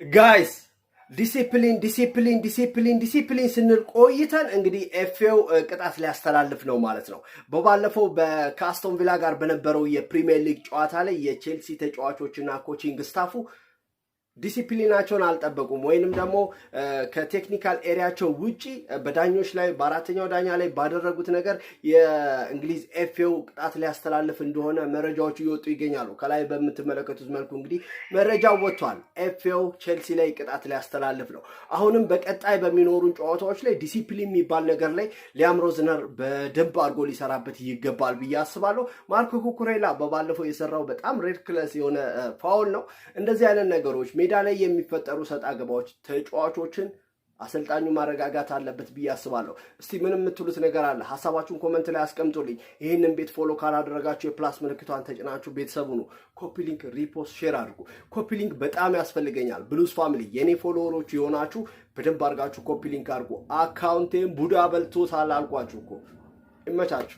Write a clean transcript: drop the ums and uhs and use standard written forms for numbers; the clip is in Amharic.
Guys, discipline, discipline, discipline, discipline ስንል ቆይተን እንግዲህ FA ው ቅጣት ሊያስተላልፍ ነው ማለት ነው። በባለፈው ከአስቶን ቪላ ጋር በነበረው የፕሪሚየር ሊግ ጨዋታ ላይ የቼልሲ ተጫዋቾችና coaching staff ኡ ዲሲፕሊናቸውን አልጠበቁም ወይንም ደግሞ ከ technical area ኣቸው ውጪ በዳኞች ላይ፣ በአራተኛው ዳኛ ላይ ባደረጉት ነገር የእንግሊዝ FA ው ቅጣት ሊያስተላልፍ እንደሆነ መረጃዎቹ እየወጡ ይገኛሉ። ከላይ በምትመለከቱት መልኩ እንግዲህ መረጃው ወጥቷል። FA ው ቼልሲ ላይ ቅጣት ሊያስተላልፍ ነው። አሁንም በቀጣይ በሚኖሩን ጨዋታዎች ላይ ዲሲፕሊን የሚባል ነገር ላይ ሊያም ሮዝነር በደንብ አድርጎ ሊሰራበት ይገባል ብዬ አስባለሁ። ማርክ ኩኩሬላ በባለፈው የሰራው በጣም reckless የሆነ foul ነው። እንደዚህ አይነት ነገሮች፣ ሜዳ ላይ የሚፈጠሩ ሰጣ ገባዎች ተጫዋቾችን አሰልጣኙ ማረጋጋት አለበት ብዬ አስባለሁ። እስቲ ምን የምትሉት ነገር አለ? ሀሳባችሁን comment ላይ አስቀምጡልኝ። ይህንን ቤት follow ካላደረጋችሁ የ plus ምልክቷን ተጭናችሁ ቤተሰብ ሁኑ። Copy link፣ repost፣ share አድርጉ። Copy link በጣም ያስፈልገኛል። Blues family፣ የኔ follower ኦች የሆናችሁ በደንብ አድርጋችሁ copy link አድርጉ። Account ኤን ቡዳ በልቶታል አልኳችሁ እኮ። ይመቻችሁ።